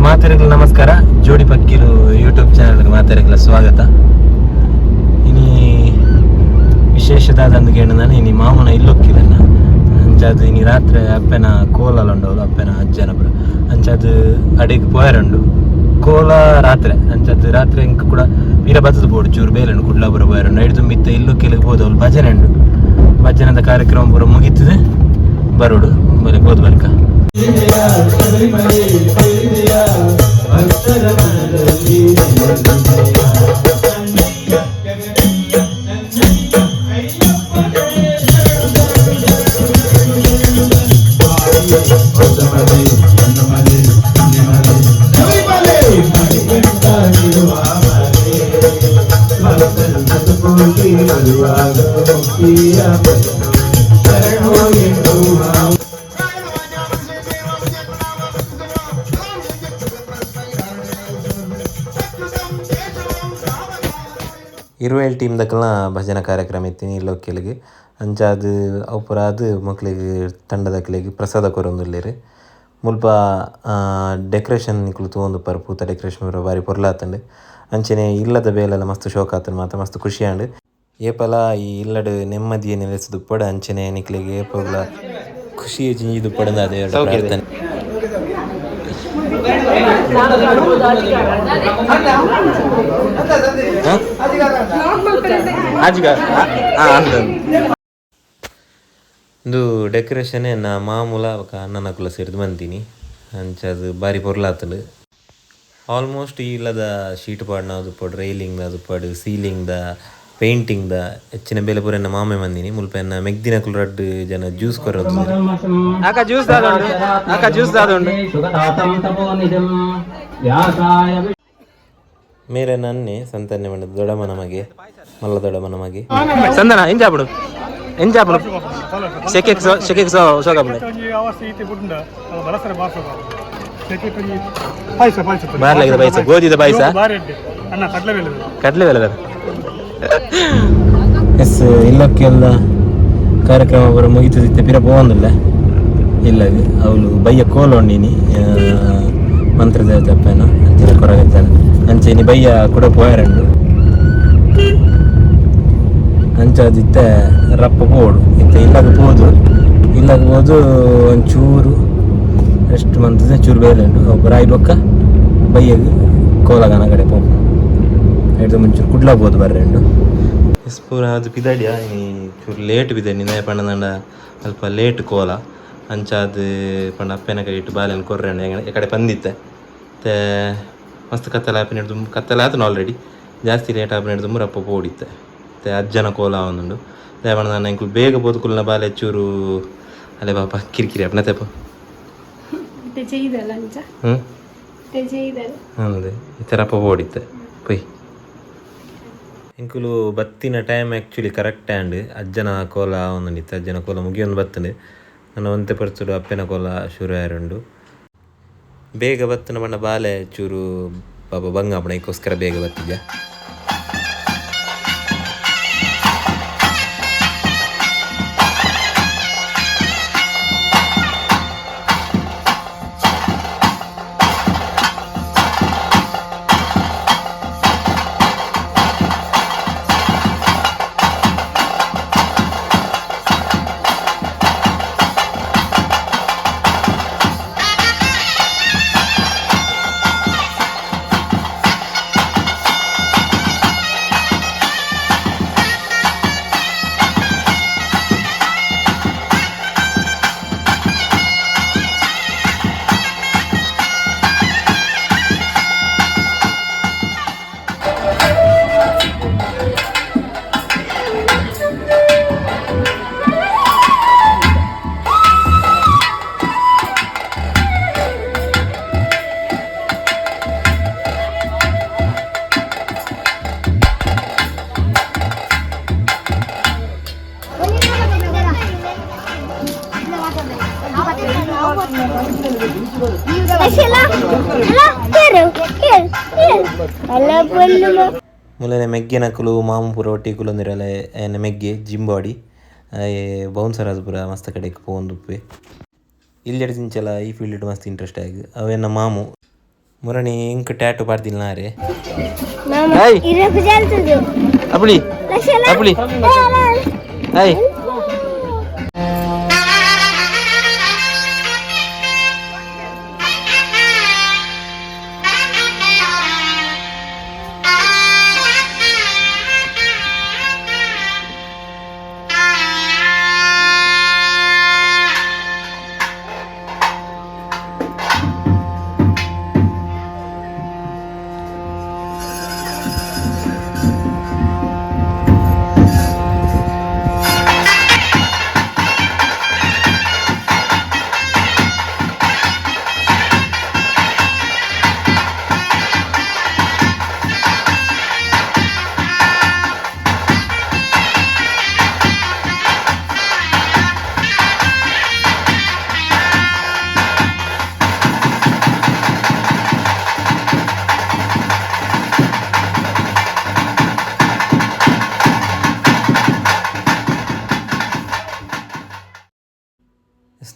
ಮಾತೆರೆಗ್ಲ ನಮಸ್ಕಾರ. ಜೋಡಿ ಪಕ್ಕಿಲು YouTube channel ಮಾತೆರೆಗ್ಲ ಸ್ವಾಗತ. ಇನಿ ವಿಶೇಷದಾದಂದು ಕೇಂದ್ರ ಇನಿ ಮಾಮನ ಇಲ್ಲೊಕ್ಕಿರನ್ನ ಅಂಚಾದ್ ಇನಿ ರಾತ್ರಿ ಅಪ್ಪೆನ ಕೋಲಲ ಉಂಡವಳು, ಅಪ್ಪೆನ ಅಜ್ಜನ ಪುರ. ಅಂಚಾದ್ ಅಡೆಗ್ ಪೋಯರುಂಡು ಕೋಲ ರಾತ್ರಿ. ಅಂಚಾದ್ ರಾತ್ರಿ ಇಂಕ್ ಕೂಡ ಪಿರ ಬತ್ತದ ಬೋಡು, ಚೂರು ಬೇಲುಂಡು, ಕುಡ್ಲಾಪುರ ಪೋಯರುಂಡು. ಐಡ್ ತುಂಬಿತ್ತ ಇಲ್ಲೊಕ್ಕಿಲಿಗೆ ಹೋದವಳು ಭಜನೆ ಉಂಡು. ಭಜನೆದ ಕಾರ್ಯಕ್ರಮ ಪೂರ ಮುಗಿತದೆ ಬರೋಡು ಬರೀ ಬೋದು ಬಲ್ಕ. ಇರುವೇಲ್ ಟೀಮ್ ದಕ್ಕಲ್ನ ಭಜನಾ ಕಾರ್ಯಕ್ರಮ ಇತ್ತೀನಿ ಇಲ್ಲೊಕ್ಕೆಲಿಗೆ. ಅಂಚಾದ್ ಅವು ಪೂರ ಆದ್ ಮೊಕ್ಲೆಗ್ ತಂಡದಕ್ಲೆಗ್ ಪ್ರಸಾದ ಕೊರೊಂದುಲ್ಲೆರ್. ಮುಲ್ಪ ಡೆಕೋರೇಷನ್ ನಿಕುಲು ತೂವೊಂದುಪ್ಪರ್, ಪೂತ ಡೆಕೋರೇಷನ್ ಪೂರ ಬಾರಿ ಪೊರ್ಲಾತ್ಂಡ್. ಅಂಚನೆ ಇಲ್ಲದ ಬೇಲೆಲ ಮಸ್ತ್ ಶೋಕ್ ಆತ್ಂಡ್, ಮಾತ ಮಸ್ತ್ ಖುಷಿ ಆಂಡ್. ಏಪಲ ಈ ಇಲ್ಲಡ್ ನೆಮ್ಮದಿಯ ನೆಲೆಸುದುಪ್ಪಡ್, ಅಂಚನೆ ನಿಕ್ಲೆಗ್ ಏಪೊಗ್ಲ ಖುಷಿ ಜಿಂಜಿದುಪ್ಪಡ್ ಅದೇ ಪ್ರಾರ್ಥನೆ. ಇಂದು ಡೆಕೋರೇಷನ್ ನಾ ಮಾಮೂಲ ಬೊಕ ಅಣ್ಣನಕುಲ ಸೇರ್ದ್ ಮಂತಿನಿ. ಅಂಚಾದ್ ಬಾರಿ ಪೊರ್ಲಾತ್ಂಡ್. ಆಲ್ಮೋಸ್ಟ್ ಈ ಇಲ್ಲದ ಶೀಟ್ ಪಾಡ್ನ ಉಪ್ಪಡ್, ರೈಲಿಂಗ್ ದ ಉಪ್ಪಡ್, ಸೀಲಿಂಗ್ ದ, ಪೇಂಟಿಂಗ್ ದ ಹೆಚ್ಚಿನ ಬೇಲೆ ಪೂರ ಎನ್ನ ಮಾಮೆ ಮಂದಿನಿ. ಮುಲ್ಪ ಎನ್ನ ಮೆಗ್ದಿನಕುಲು ರಡ್ಡ್ ಜನ ಜ್ಯೂಸ್ ಕೊರೊಂದು. ಆಕ ಜ್ಯೂಸ್ ದಾದ ಉಂಡು? ಆಕ ಜ್ಯೂಸ್ ದಾದ ಉಂಡು? ಮೇರೆ ನನ್ನೆ ಸಂತನ್ನೆ ಮಂಡದ ದೊಡಮನ ಮಗೆ, ಮಲ್ಲ ದೊಡಮನ ಮಗೆ ಸಂದನ. ಎಂಜಾಪುಡು ಎಂಜಾಪುಡು ಶೆಕೆಕ್ ಶೆಕೆಕ್ ಸೋಗಾಪುಂಡು. ಬಾರ್ಲಾಗಿದ ಪಾಯಸ, ಗೋಧಿದ ಪಾಯಸ, ಕಡಲೆ ಬೇಲೆ. ಎಸ್, ಇಲ್ಲಕ್ಕೆಲ್ಲ ಕಾರ್ಯಕ್ರಮ ಪೂರ ಮುಗಿತದಿತ್ತೆ, ಪಿರ ಪೋವೊಂದುಲ್ಲೆ ಇಲ್ಲ. ಅವಳು ಬಯ್ಯ ಕೋಲ ಉಂಡಿನಿ ಮಂತ್ರದೇವತೆ ಅಪ್ಪನ ಅಂಚಿನ ಕೊರಗಜ್ಜನ. ಅಂಚೆ ಇನಿ ಬಯ್ಯ ಕೂಡ ಪೋಯರಂಡು. ಅಂಚಾದಿತ್ತೆ ರಪ್ಪ ಪೋಡು ಇತ್ತೆ ಇಲ್ಲಗ ಪೋದು, ಇಲ್ಲಗ ಪೋದು ಒಂಚೂರು ರೆಸ್ಟ್ ಮಂತದೆ, ಚೂರು ಬೇರೆ ಉಂಡು. ಅವು ರಾಯಿ ಬೊಕ್ಕ ಬಯ್ಯಗ್ ಕೋಲಗನ ಕಡೆ ಪೋಪು. ಐಡ್ದ್ ಮುಂಚೂರು ಕುಡ್ಲ ಪೋದು ಬರ್ರೆ ಉಂಡು. ಎಸ್, ಪೂರ ಅದು ಪಿದಾಡಿಯ. ಇನಿ ಚೂರು ಲೇಟ್ ಪಿದಾಡಿ ದಾಯೆ ಪಂಡಂಡ ಅಲ್ಪ ಲೇಟ್ ಕೋಲ. ಅಂಚಾದ್ ಪಂಡ ಅಪ್ಪೆನ ಕೈಟ್ ಬಾಲೆನ್ ಕೊರ್ರೆ ಈ ಕಡೆ ಪಂದಿತ್ತೆ. ಮತ್ತೆ ಮಸ್ತ್ ಕತ್ತಲೆ ಆಪಿನ ದುಂಬು, ಕತ್ತಲೆ ಆತನ ಆಲ್ರೆಡಿ, ಜಾಸ್ತಿ ಲೇಟ್ ಆಪಿನ ದುಂಬು ರಪ್ಪ ಪೋಡಿತ್ತೆ. ಮತ್ತೆ ಅಜ್ಜನ ಕೋಲ ಆವೊಂದುಂಡು. ದಾಯೆ ಪಂಡ ನಾನು ಎಂಕುಲು ಬೇಗ ಪೋದು ಕುಲ್ನ ಬಾಲೆ ಚೂರು ಅಲೆ ಪಾಪ ಕಿರಿಕಿರಿ ಆಪುನ ತೆಪ. ಹ್ಞೂ, ಅಂದೆ ಈ ರಪ್ಪ ಪೋಡಿತ್ತೆ ಪೊಯ್. ಎಂಕುಲು ಬತ್ತಿನ ಟೈಮ್ ಆ್ಯಕ್ಚುಲಿ ಕರೆಕ್ಟ್ ಆಂಡ್. ಅಜ್ಜನ ಕೋಲ ಆವೊಂದುಂಡಿತ್ತು. ಅಜ್ಜನ ಕೋಲ ಮುಗಿಯೊಂದು ಬತ್ತುಂಡು. ನನ್ನ ಒಂತೆ ಪೊರ್ತುಡು ಅಪ್ಪೆನ ಕೋಲ ಶುರು ಆಯರುಂಡು. ಬೇಗ ಬತ್ತನ ಪಂಡ ಬಾಲೆ ಚೂರು ಪಾಪ ಬಂಗ ಆಪುಂಡು, ಐಕೋಸ್ಕರ ಬೇಗ ಬತ್ತಿದ್ಯಾ. ಮೂಲನೆ ಮೆಗ್ಗೆನಕುಲು ಮಾಮು ಪೂರ ಒಟ್ಟಿಗೆ ಕುಲೊಂದಿರಲೆ. ಎನ್ನ ಮೆಗ್ಗೆ ಜಿಮ್ ಬಾಡಿ ಬೌನ್ಸರ್ ಆದ್ ಪೂರ ಮಸ್ತ್ ಕಡೆಕ್ ಪೋವೊಂದುಪ್ಪೆ. ಇಲ್ಲೆಡ್ ದಿಂಚಲ ಈ ಫೀಲ್ಡ್ ಮಸ್ತ್ ಇಂಟ್ರೆಸ್ಟ್ ಆಗಿ. ಅವೆನ್ನ ಮಾಮು. ಮುರಣಿ ಇಂಕ್ ಟ್ಯಾಟು ಪಾಡ್ದಿಲ್ಲ ನಾರೆ. ಮಾಮ. ಏಯ್. ಇರಕು ಜಾಲ್ತದು. ಅಪ್ಪಳಿ. ಲಕ್ಷಣ. ಅಪ್ಪಳಿ. ಹಾಯ್.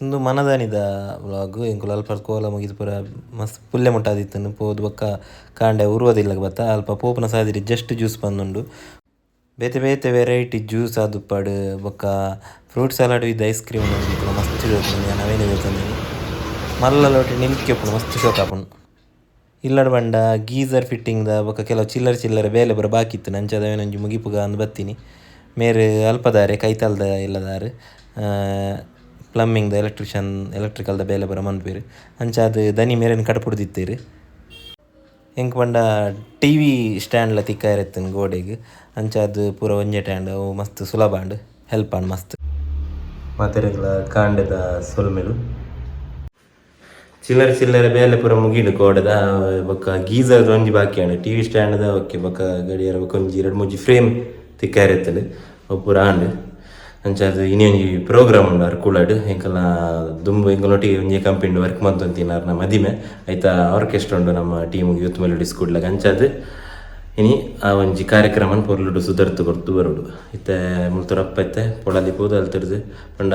ಇಂದು ಮನದಾನಿದ ವ್ಲಾಗ್. ಎಂಕುಲು ಅಲ್ಪ ಕೋಲ ಮುಗಿದು ಪೂರ ಮಸ್ತ್ ಪುಲ್ಲೆ ಮುಟ್ಟಾದಿತ್ತನು ಪೋದು ಬೊಕ್ಕ ಕಾಂಡೆ ಉರುವದಿಲ್ಲ ಬತ್ತ. ಅಲ್ಪ ಪೋಪುನ ಸಾದಿರಿ ಜಸ್ಟ್ ಜ್ಯೂಸ್ ಬಂದುಂಡು. ಬೇತೆ ಬೇತೆ ವೆರೈಟಿ ಜ್ಯೂಸ್ ಆದುಪ್ಪಡು ಬೊಕ್ಕ fruit salad with ice cream ಮಸ್ತ್ ಶೋಕು. ನಾವೇನೇ ತಂದಿನಿ ಮಲ್ಲ ಲೋಟಿ ನಿಲ್ಕೆ ಉಪ್ಪುಂಡು, ಮಸ್ತ್ ಶೋಕ್ ಆಪುಂಡು. ಇಲ್ಲಡ್ ಬಂಡ ಗೀಸರ್ ಫಿಟ್ಟಿಂಗ್ ದ ಬೊಕ್ಕ ಕೆಲವು ಚಿಲ್ಲರೆ ಚಿಲ್ಲರೆ ಬೇಲೆ ಪೂರ ಬಾಕಿ ಇತ್ತು. ಅಂಚಾದ್ ಅವೆನೊಂಜಿ ಮುಗಿಪುಗ ಅಂದ್ ಬತ್ತೀನಿ. ಮೇರ್ ಅಲ್ಪದಾರೆ ಕೈತಲ್ದ ಇಲ್ಲದಾರ್, ಪ್ಲಂಬಿಂಗ್ ದ ಎಲೆಕ್ಟ್ರಿಷಿಯನ್ ಎಲೆಕ್ಟ್ರಿಕಲ್ ದ ಬೇಲೆ ಪೂರ ಮನ್ಪುವೆರ್. ಅಂಚಾದ್ ದನಿ ಮೇರೆನ್ ಕಡಪುಡ್ದಿತ್ತೆರ್. ಎಂಕ್ ಪಂಡ ಟಿವಿ ಸ್ಟ್ಯಾಂಡ್ ಲ ತಿಕ್ಕಾಯೆರೆ ಇತ್ತುಂಡು ಗೋಡೆಗ್. ಅಂಚಾದ್ ಪೂರ ಒಂಜೆಟೆ ಆಂಡ್. ಅವು ಮಸ್ತ್ ಸುಲಭ ಆಂಡ್, ಹೆಲ್ಪ್ ಆಂಡ್ ಮಸ್ತ್. ಮಾತೆರೆಗ್ಲ ಕಾಂಡೆದ ಸೊಲ್ಮೆಲು. ಚಿಲ್ಲರೆ ಚಿಲ್ಲರೆ ಬೇಲೆ ಪೂರ ಮುಗಿಂಡು. ಗೋಡೆದ ಬೊಕ್ಕ ಗೀಸರ್ ಒಂಜಿ ಬಾಕಿ ಆಂಡ್, ಟಿವಿ ಸ್ಟ್ಯಾಂಡ್ ದ ಓಕೆ. ಬೊಕ್ಕ ಗಡಿಯಾರ ಬೊಕ್ಕ ಒಂಜಿ ರಡ್ಡ್ ಮೂಜಿ ಫ್ರೇಮ್ ತಿಕ್ಕಾಯೆರೆ ಇತ್ತುಂಡು, ಅವು ಪೂರ ಆಂಡ್. ಅಂಚಾದ್ ಇನಿ ಒಂಜಿ ಪ್ರೋಗ್ರಾಮ್ ಉಂಡು ಅರ್ಕುಳಡ್. ಎಂಕಲ್ನ ದುಂಬು ಎಂಕಲ್ನೊಟ್ಟಿಗೆ ಒಂಜಿ ಕಂಪನಿ ವರ್ಕ್ ಮಂತೊಂತಿನಾರ್ನ ಮದಿಮೆ. ಐತ ಆರ್ಕೆಸ್ಟ್ರಾ ಉಂಡು ನಮ್ಮ ಟೀಮ್ ಯೂತ್ ಮೆಲೋಡಿಸ್ ಕುಡ್ಲಗ್. ಅಂಚಾದ್ ಇನಿ ಆ ಒಂಜಿ ಕಾರ್ಯಕ್ರಮನ್ ಪೊರ್ಲುಡು ಸುದರ್ತು ಕೊರ್ತು ಬರೋಡು. ಇತ್ತೆ ಮುಲ್ತುರಪ್ಪ ಇತ್ತೆ ಪೊಳಲಿ ಪೋದು ಅಲ್ತಿರ್ದು ಪಂಡ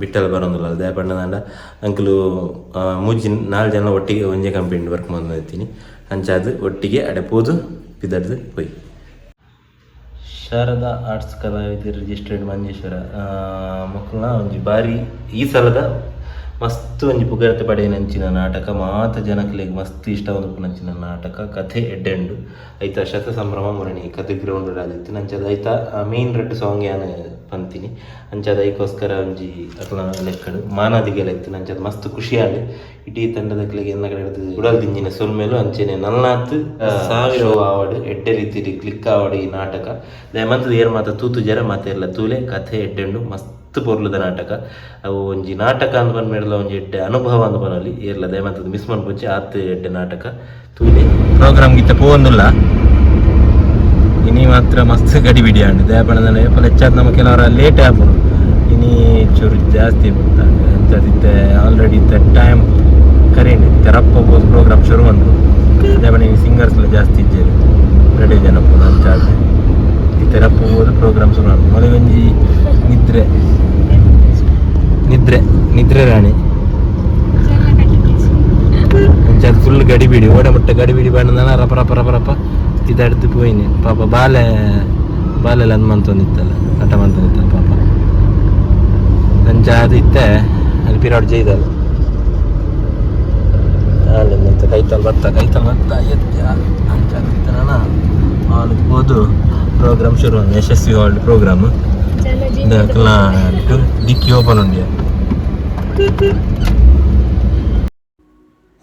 ಬಿಟ್ಟಲ್ ಬರೋಂದುಲ್ಲ. ದಾಯೆ ಪಂಡ ಅಂಕಲು ಮೂಜಿ ನಾಲ್ ಜನ ಒಟ್ಟಿಗೆ ಒಂಜೇ ಕಂಪನಿ ವರ್ಕ್ ಮಂತೊಂದಿತ್ತೀನಿ. ಅಂಚಾದ್ ಒಟ್ಟಿಗೆ ಅಡೆ ಪೋದು ಪಿದರ್ದು ಪೋಯಿ. ಶಾರದಾ ಆರ್ಟ್ಸ್ ಕಲಾವಿದ ರಿಜಿಸ್ಟರ್ಡ್ ಮಂಜೇಶ್ವರ ಮೊಕ್ಕಲ್ನ ಒಂಜಿ ಬಾರಿ ಈ ಸಲದ ಮಸ್ತ್ ಒಂಜಿ ಪುಗರ್ತೆ ಪಡೆಯಿನಂಚಿನ ನಾಟಕ. ಮಾತ ಜನಕ್ಲೆಗ್ ಮಸ್ತ್ ಇಷ್ಟ ನಂಚಿನ ನಾಟಕ. ಕಥೆ ಎಡ್ಡೆಂಡು. ಐತ ಶತ ಸಂಭ್ರಮ ಮುರಣಿ ಕತೆ ಗ್ರೌಂಡ್ ಆದಿತ್ತು. ಅಂಚಾದ್ ಐತ ಮೇನ್ ರಡ್ಡ್ ಸಾಂಗ್ ಯಾನ್ ಪಂತೀನಿ. ಅಂಚಾದ್ ಐಕೋಸ್ಕರ ಒಂಜಿ ಅಕ್ಲ್ನ ಲೆಕ್ಕಡ್ ಮಾನಾದಿಗೆಲ ಇತ್ತು. ಅಂಚಾದ್ ಮಸ್ತ್ ಖುಷಿ ಆಂಡ್. ಇಡೀ ತಂಡದಕ್ಲೆಗ್ ಎನ್ನ ಕಡೆ ಉಡಲ್ ದಿಂಜಿನ ಸೊಲ್ಮೆಲು. ಅಂಚೆನೆ ನಲ್ನಾತ್ ಸಾವಿರ ಆವಡ್, ಎಡ್ಡೆ ರೀತಿಡ್ ಕ್ಲಿಕ್ ಆವಡ್ ಈ ನಾಟಕ. ದಯಮಂತದ ಏರ್ ಮಾತ ತೂತು ಜರ ಮಾತೆರ್ಲ ತೂಲೆ. ಕಥೆ ಎಡ್ಡೆಂಡು, ಮಸ್ತ್ ಪೊರ್ಲುದ ನಾಟಕ. ಅವು ಒಂಜಿ ನಾಟಕ ಅಂದ್ ಪನ್ಮೇಡಲ ಒಂಜಿ ಎಡ್ಡೆ ಅನುಭವ ಅಂದ್ ಪನೊಲಿ. ಏರ್ಲ ದಯಮಂತದ ಮಿಸ್ ಮನ್ಪೊಚ್ಚಿ, ಆತ್ ಎಡ್ಡೆ ನಾಟಕ, ತೂಲೆ. ಪ್ರೋಗ್ರಾಮ್ ಗಿತ್ತ ಪೋವೊಂದುಲ್ಲ. ಇನಿ ಮಾತ್ರ ಮಸ್ತ್ ಗಡಿಬಿಡಿ ಆಂಡ್. ದಯಪಂಡ ಏಪಲ ಹೆಚ್ಚಾದ್ ನಮ್ಮ ಕೆಲವರ ಲೇಟ್ ಆಪುಂಡು, ಇನಿ ಚೂರು ಜಾಸ್ತಿ ಅಂಚಾದ್ ಇತ್ತೆ ಆಲ್ರೆಡಿ ಇತ್ತೆ ಟೈಮ್ ಕರೀಂಡ್. ಇತ್ತೆ ರಪ್ಪ ಪೋದು ಪ್ರೋಗ್ರಾಮ್ ಶುರು ಮನ್ಪು. ದಯಪಂಡ ಇನಿ ಸಿಂಗರ್ಸ್ ಎಲ್ಲ ಜಾಸ್ತಿ ಇಜ್ಜೆರ್, ರಡ್ಡೆ ಜನ ಪೋದು. ಅಂಚಾದ್ ಇತ್ತೆ ರಪ್ಪ ಪೋದು ಪ್ರೋಗ್ರಾಮ್ ಶುರು ಮನ್ಪು. ಮೊದಲು ಒಂಜಿ ನಿದ್ರೆ ನಿದ್ರೆ ನಿದ್ರೆ ರಾಣಿ. ಅಂಚಾದ್ ಫುಲ್ ಗಡಿಬಿಡಿ. ಓಡ ಮುಟ್ಟ ಗಡಿಬಿಡಿ ಬಂದ ರಪ ರಪ ರಪ ರಪ ಇದಡ್ದು ಪೋಯಿನಿ. ಪಾಪ ಬಾಲೆ ಬಾಲೆಲ್ಲ ಅಂದ್ ಮಂತೊಂದಿತ್ತಲ್ಲ, ಆಟ ಮಂತೊಂದಿತ್ತಲ್ಲ ಪಾಪ. ಅಂಚಾದ್ ಇತ್ತೆ ಅಲ್ಲಿ ಪಿರಾಡ್ ಜೈದಲ್ಲ ಅಲ್ಲಿ ಎಂತ ಕೈತಲ್ ಬತ್ತ ಕೈತಲ್ ಬತ್ತ ಎತ್ತ. ಅಂಚಾದ್ ಇತ್ತೆ ನಾನ ಹಾಲ್ ಪೋದು ಪ್ರೋಗ್ರಾಮ್ ಶುರು. ಯಶಸ್ವಿ ಹಾಲ್ ಪ್ರೋಗ್ರಾಮ್ ಡಿಕ್ಕಿ ಓಪನ್ ಉಂಡಿಯ.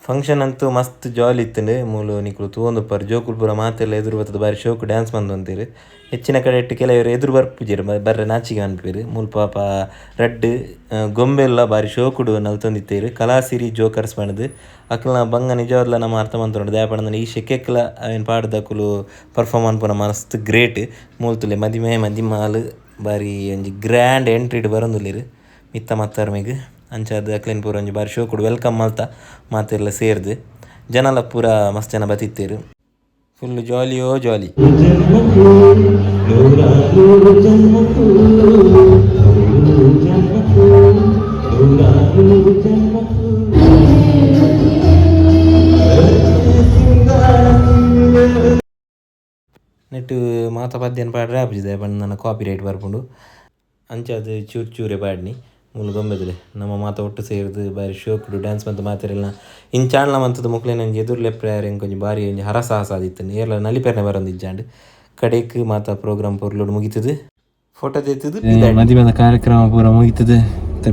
ಫಂಕ್ಷನ್ ಅಂತೂ ಮಸ್ತ್ ಜಾಲಿ ಇತ್ತುಂಡು. ಮೂಲು ನಿಕುಲು ತೂವೊಂದುಪ್ಪರ್, ಜೋಕುಲು ಪೂರ ಮಾತೆಲ್ಲ ಎದುರು ಬತ್ತದ ಬಾರಿ ಶೋಕು ಡ್ಯಾನ್ಸ್ ಮಂತೊಂತೆರ್. ಹೆಚ್ಚಿನ ಕಡೆ ಇಟ್ಟು ಕೆಲವರು ಎದುರು ಬರ್ಪುಜೆರ್, ಬರ್ರೆ ನಾಚಿಗೆ ಅನ್ಪೆರ್. ಮೂಲು ಪಾಪ ರಡ್ಡ್ ಗೊಂಬೆಲ್ಲ ಬಾರಿ ಶೋಕುಡು ನಲ್ತೊಂದಿತ್ತೆರ್. ಕಲಾಸಿರಿ ಜೋಕರ್ಸ್ ಪಂಡ್ದ್ ಅಕಲ್ನ ಬಂಗ ನಿಜವಾದ್ಲ ನಮ ಅರ್ಥ ಮಂತೊಂಡು. ದಾಯೆ ಪಂಡ ಈ ಶೆಕೆಕ್ಲ ಅವೆನ್ ಪಾಡ್ದಕುಲು ಪರ್ಫಾರ್ಮ್ ಮನ್ಪುನ ಮಸ್ತ್ ಗ್ರೇಟ್. ಮೂಲು ಮದಿಮೆ ಮದಿಮಾಲ್ ಬಾರಿ ಒಂಜಿ ಗ್ರ್ಯಾಂಡ್ ಎಂಟ್ರಿಡ್ ಬರೊಂದುಲ್ಲೆರ್ ಮಿತ್ತ ಮತ್ತರ್ಮೆಗ್. ಅಂಚಾದ್ ಅಕ್ಲೆನ್ ಪೂರ ಒಂಜಿ ಬಾರಿ ಶೋಕುಡು welcome ಮಲ್ತ ಮಾತೆರ್ಲ ಸೇರ್ದ್. ಜನಲ ಪೂರ ಮಸ್ತ್ ಜನ ಬತ್ತಿತ್ತೆರ್. ಫುಲ್ ಜಾಲಿಯೋ ಜಾಲಿ. ನೆಟ್ಟು ಮಾತ ಪದ್ಯನ ಪಾಡ್ರೆ ಆಪುಜಿದೆ ಪಂಡ ನನ್ನ ಕಾಪಿ ರೈಟ್ ಬರ್ಪುಂಡು. ಅಂಚಾದ್ ಚೂರು ಚೂರೆ ಪಾಡ್ನಿ ಮೂಲು ಗೊಂಬೆದಲೆ ನಮ್ಮ ಮಾತ ಒಟ್ಟು ಸೇರ್ದು ಬಾರಿ ಶೋಕುಡು ಡ್ಯಾನ್ಸ್ ಮಂತ್ ಮಾತೆರೆಲ್ನ ಇಂಚಾಣ್ಲ ಮಂತದ ಮೊಕ್ಲೆನ ಒಂಜಿ ಎದುರು ಲೆಪ್ರೆ ಒಂಜಿ ಬಾರಿ ಒಂಜಿ ಹರಸಾಹಸ ಆದಿತ್ತುಂಡು ಏರ್ಲ ನಲಿಪೆರ್ನೆ ಬರೊಂದಿಜ್ಜಾಂಡ್ ಕಡೆಕ್ ಮಾತ ಪ್ರೋಗ್ರಾಮ್ ಪೊರ್ಲುಡು ಮುಗಿತದು ಫೋಟೋ ತೆತ್ತದು. ಮದಿಮದ ಕಾರ್ಯಕ್ರಮ ಪೂರ ಮುಗಿತದೆ.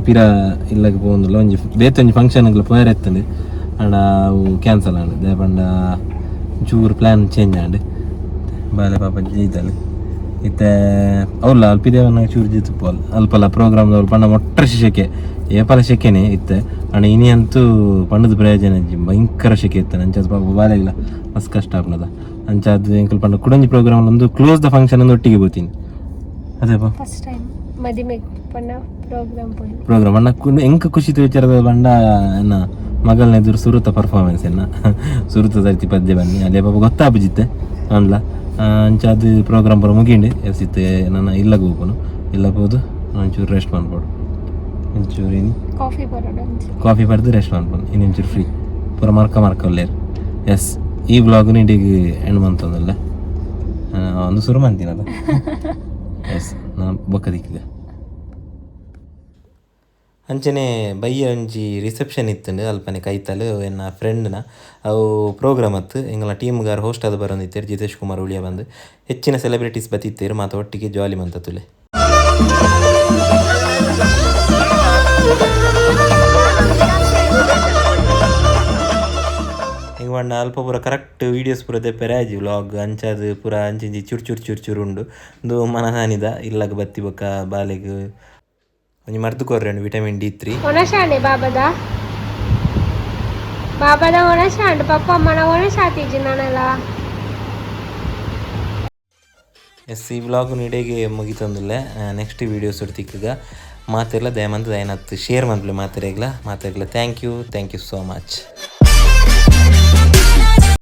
ಪಿರ ಇಲ್ಲಗ್ ಪೋವೊಂದುಲ್ಲ. ಒಂಜಿ ಬೇತೆ ಒಂಜಿ ಫಂಕ್ಷನ್ ಪೋಯರೆ ಇತ್ತುಂಡು, ಆಂಡ ಅವು ಕ್ಯಾನ್ಸಲ್ ಆಂಡ್. ದಾಯೆ ಪಂಡ ಚೂರು ಪ್ಲಾನ್ ಚೇಂಜ್ ಆಂಡ್. ಬಾಲೆ ಪಾಪ ಜೈದಲ್ ಇತ್ತೆ ಅವ್ಲ ಅಲ್ಪಿದೇವನ ಚೂರು ಜಿತ್ತು ಪೋಲ್. ಅಲ್ಪಲ ಪ್ರೋಗ್ರಾಮ್ ದವ್ಲು ಪಂಡ ಮೊಟ್ಟ ಶೆಕೆ, ಏಪಲ ಶೆಕೆನೆ ಇತ್ತೆ. ಆಂಡ ಇನಿ ಅಂತೂ ಪಂಡದ ಪ್ರಯೋಜನ ಇಜ್ಜಿ, ಭಯಂಕರ ಶೆಕೆ ಇತ್ತು. ಅಂಚಾದ್ ಪಾಪ ಬಾಲೆಗ್ಲ ಮಸ್ತ್ ಕಷ್ಟ ಆಪುನದ. ಅಂಚಾದ್ ಎಂಕುಲು ಪಂಡ ಕುಡೊಂಜಿ ಪ್ರೋಗ್ರಾಮ್ ಒಂದು ಕ್ಲೋಸ್ ದ ಫಂಕ್ಷನ್ ಒಂದು ಒಟ್ಟಿಗೆ ಪೋತೀನಿ ಅದೇಪ. ಫಸ್ಟ್ ಟೈಮ್ ಮದಿಮೆ ಪಂಡ ಪ್ರೋಗ್ರಾಮ್ ಪೋಯಿ. ಪ್ರೋಗ್ರಾಮ್ ಅಣ್ಣ ಎಂಕ್ ಖುಷಿ ವಿಚಾರದ ಪಂಡ ಎನ್ನ ಮಗಲ್ನ ಎದುರು ಸುರುತ ಪರ್ಫಾರ್ಮೆನ್ಸ್, ಎನ್ನ ಸುರುತ ಸರ್ತಿ ಪದ್ಯ ಬನ್ನಿ. ಅಲ್ಲೇ ಪಾಪ ಗೊತ್ತಾಪುಜಿತ್ತೆ ಅಂದ್ಲ. ಅಂಚಾದ್ ಪ್ರೋಗ್ರಾಮ್ ಪೂರ ಮುಗಿಂಡು ಎಸಿತ್ತೆ. ನನ್ನ ಇಲ್ಲಗ್ ಹೋಗುನು, ಇಲ್ಲ ಪೋದು ಒಂಚೂರು ರೆಸ್ಟ್ ಮನ್ಪೊಡು ಒಂಚೂರು ಇನಿ. ಕಾಫಿ ಬರೋಡು. ಕಾಫಿ ಪಡೆದು ರೆಸ್ಟ್ ಮನ್ಪೊಡು. ಇನ್ನು ಒಂಚೂರು ಫ್ರೀ ಪೂರ ಮರ್ಕ ಮರ್ಕ ಉಲ್ಲೇರ್. ಎಸ್, ಈ ಬ್ಲಾಗ್ ಇಂಡಿಗ್ ಎಂಡ್ ಮಂತೊಂದುಲ್ಲೆ. ಒಂದು ಶುರು ಮಂತಿನದ. ಎಸ್, ನಾನು ಬೊಕ್ಕ ದಿಕ್ಕಿಗೆ. ಅಂಚನೆ ಬಯ್ಯ ಒಂಜಿ ರಿಸೆಪ್ಷನ್ ಇತ್ತುಂಡು ಅಲ್ಪನೆ ಕೈತಲ್ ಎನ್ನ ಫ್ರೆಂಡ್ನ. ಅವು ಪ್ರೋಗ್ರಾಮ್ ಅತ್ತು. ಎಂಗಲ ಟೀಮ್ಗಾರ್ ಹೋಸ್ಟ್ ಆದ್ ಬರೊಂದಿತ್ತೆರ್ ಜಿತೇಶ್ ಕುಮಾರ್ ಉಳಿಯ ಬಂದು. ಹೆಚ್ಚಿನ ಸೆಲೆಬ್ರಿಟೀಸ್ ಬತ್ತಿತ್ತೇರು. ಮಾತ ಒಟ್ಟಿಗೆ ಜಾಲಿ ಮಂತತುಲೆ. ಇಂಗ್ ಪಂಡ ಅಲ್ಪ ಪೂರ ಕರೆಕ್ಟ್ ವೀಡಿಯೋಸ್ ಪೂರ ದೆಪ್ಪೆರೆ ಆಜಿ ವ್ಲಾಗ್. ಅಂಚಾದ್ ಪೂರ ಅಂಚಿಂಚಿ ಚುರು ಚುರು ಚುರು ಚುರು ಉಂಡು. ಉಂದು ಮನಹಾನಿದ. ಇಲ್ಲಗ್ ಬತ್ತಿ ಬೊಕ್ಕ ಬಾಲೆಗ್ ಒಂಜಿ ಮರ್ದ್ ಕೊರ್ರೆಂಡು, ವಿಟಮಿನ್ ಡಿ3. ಒಣಶಾಂಡೆ ಬಾಬದ ಬಾಬದ ಒಣಶಾಂಡ್ ಪಪ್ಪ ಅಮ್ಮನ ಒಣಶಾತಿಜಿ ನಾನಲ್ಲ. ಎಸ್, ಈ ವ್ಲಾಗ್ ಇಡೆಗೆ ಮುಗಿತೊಂದುಲ್ಲೆ. ನೆಕ್ಸ್ಟ್ ವೀಡಿಯೋಸ್ ತಿಕ್ಕಗ. ಮಾತೆರ್ಲ ದಯಮಂತ ದಯನತ್ ಶೇರ್ ಮನ್ಪುಲೆ ಮಾತೆರೆಗ್ಲ ಮಾತೆರೆಗ್ಲ. Thank you, thank you so much.